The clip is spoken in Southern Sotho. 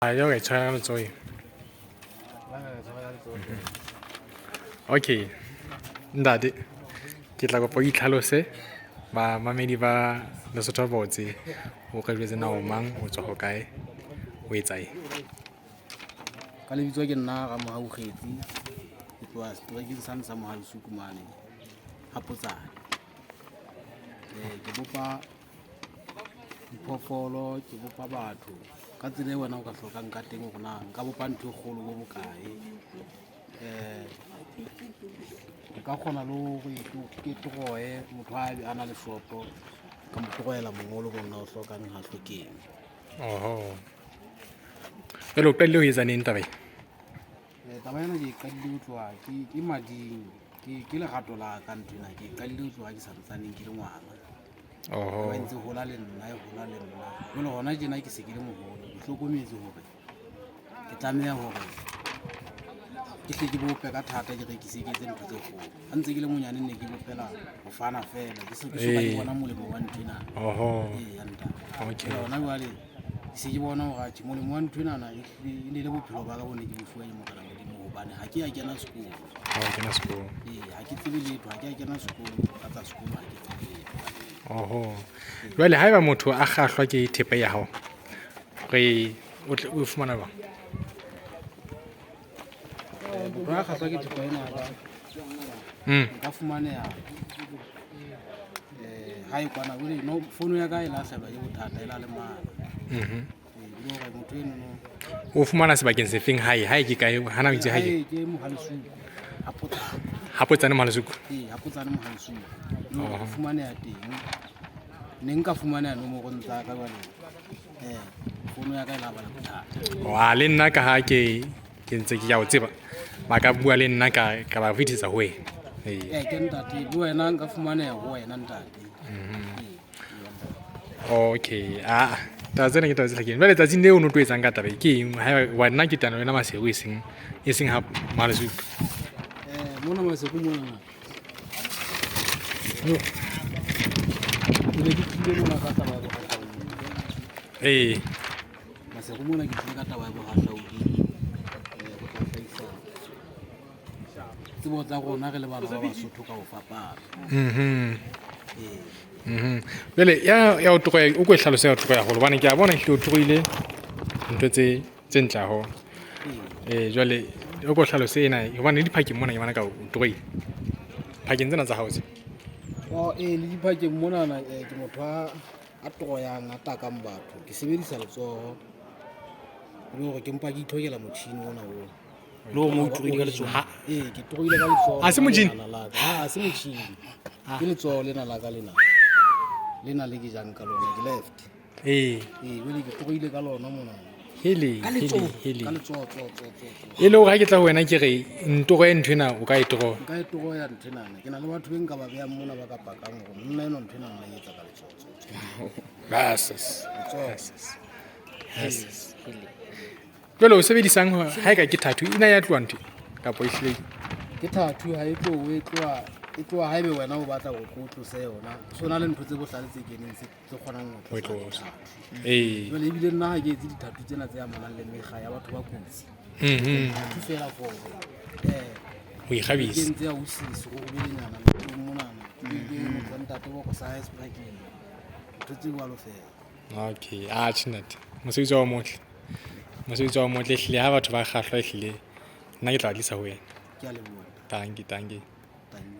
A ya ka tshwara ka letsoho eo. Okay, ntate ke tla kopa o itlhalose bamamedi ba Lesotho ba botse o re jwetse na o mang o tswa hokae o etsa eng. Ka lebitso ke nna Ramohau Kgetsi, ke tloha seterekeng sane sa Mohalesuku mane ha Potsane. Ke bopa diphoofolo, ke bopa batho ka tsela e wena o ka hlokang ka teng hore na nka bopa ntho e kgolo bo bokae. Nka kgona le hore ke toroye motho a be a na le shopo, ka mo toroyela mongolo monna o hlokang ha hlokeng. Oho. Jwale o qadile ho etsa neng taba e? Taba ena ke e qadile ho tloha ke mading, ke lerato la ka nthwena, ke e qadile ho tloha ke santsaneng ke le ngwana. Oho. E ntse hola le nna, e hola le nna. Jwale hona tjena ke se ke le moholo, ke hlokometse hore ke tlameha hore ke hle ke bope ka thata, ke rekise, ke etse ntho tse kgolo. Ha ntse ke le monyane ne ke bopela ho fana feela, ke se ke soka ke bona molemo wa nthwena. Oho. Ee, ya ntate. Okay. Jwale hona jwale ke se ke bona hore atjhe molemo wa nthwenana e ne le bophelo ba ka bo ne ke bo fuwa ke Morena Modimo, hobane ha ke ya kena sekolo. Ha o kena sekolo. Ee, ha ke tsebe letho, ha ke ya kena sekolo ka tsa sekolo, ha ke tsebe letho. Oho. Jwale haeba motho a kgahlwa ke thepa ya hao, re o tle o fumana jwang? Motho a kgahlwa ke thepa ena ka nka fumaneha hae kwana. Jwale no fono ya ka e lahlehelwa ke bothata, e la lemala. Ee, le hore motho eno no O fumana sebakeng sefeng hae? Hae ke kae? Hana o itse hae ke? Hae ke Mohalesuku, ha Potsane. Ha Potsane Mohalesuku. Ee, ha Potsane Mohalesuku. Le hore fumaneha teng. Ne nka fumaneha nomorong tsa ka jwale. Fono ya ka e la ba le bothata. Wa le nna ka ha ke ntse ke ya o tseba, ba ka bua le nna ka ba fetisetsa ho wena. Ee. Ke ntate, le wena nka fumaneha ho wena ntate. Okay, ah, taba tsena ke taba tse hlakileng. Jwale tsatsing leo o no tlo etsang ka taba e ke eng? Haeba wa nna ke tana le wena Maseru e seng ha Mohalesuku. Mona Maseru mona. Yo. Ke ne ke tlile mona ka taba ya bohahlaudi. Ee. Maseru mona ke tlile ka taba ya bohahlaudi. Ho tla hlahisa tsebo tsa rona re le bana ba Basotho ka ho fapana. Ee. Jwale ya o toroya, o ko e hlalose ya o toroya haholo hobane ke a bona ehlile o toroile ntho tse ntle haholo. Jwale o ko hlalose ena hobane le diphakeng mona ke bona ka o toroile. Phakeng tsena tsa hao tse. Oh, ee, le diphakeng monana ke motho a toroyang, a takang batho. Ke sebedisa letsoho le hore ke mpa ke itlhokela motjhini ona oo. Le hore mo o toroile ka letsoho. Ee, ke toroile ka letsoho. Ha se motjhini? Lena la ka. Ha se motjhini. Ke letsoho lena la ka lena. Lena le ke jang ka lona, ke left. Ee. Ee, jwale ke toroile ka lona mona. Hele, Ka letsoho. hele, hele. Ka letsoho, tsoho, tsoho, tsoho, tsoho. E le hore ha ke tla ho wena ke re ntoroye ntho ena, o ka e toroya? Nka e toroya ntho enana. Ke na le batho be nka ba behang mona ba ka pakang hore monna enwa ntho ena nna e etsa ka letsoho, tsoho, tsoho. Bases. Letsoho. Bases. Bases. Jwale o sebedisang ha e ka ke tattoo, ena ya tloha ntho kapa e hlile? Ke tattoo ha e tlohe, e tloha haebe wena o batla hore o tlose yona. So na le ntho tse bohlale tse keneng tse kgonang ho Ho tlosa tlosa. tattoo. Ee. Jwale ebile nna ha ke etse di-tattoo tsena tse amanang le mekga ya batho ba kotsi. Tattoo feela for Ho ikgabisa. Ke ntse ya usisi, go robelenyana le monana. Ke motho wa ntate wa go sa sebakeng. Ntho tse jwalo feela. Okay, ah tjhe ntate. Mosebetsi wa motle. Mosebetsi wa motle ehlile ha batho ba kgahlwa ehlile nna ke tla ba tlisa ho wena. Ke a leboha. Tanki, tanki. Tanki.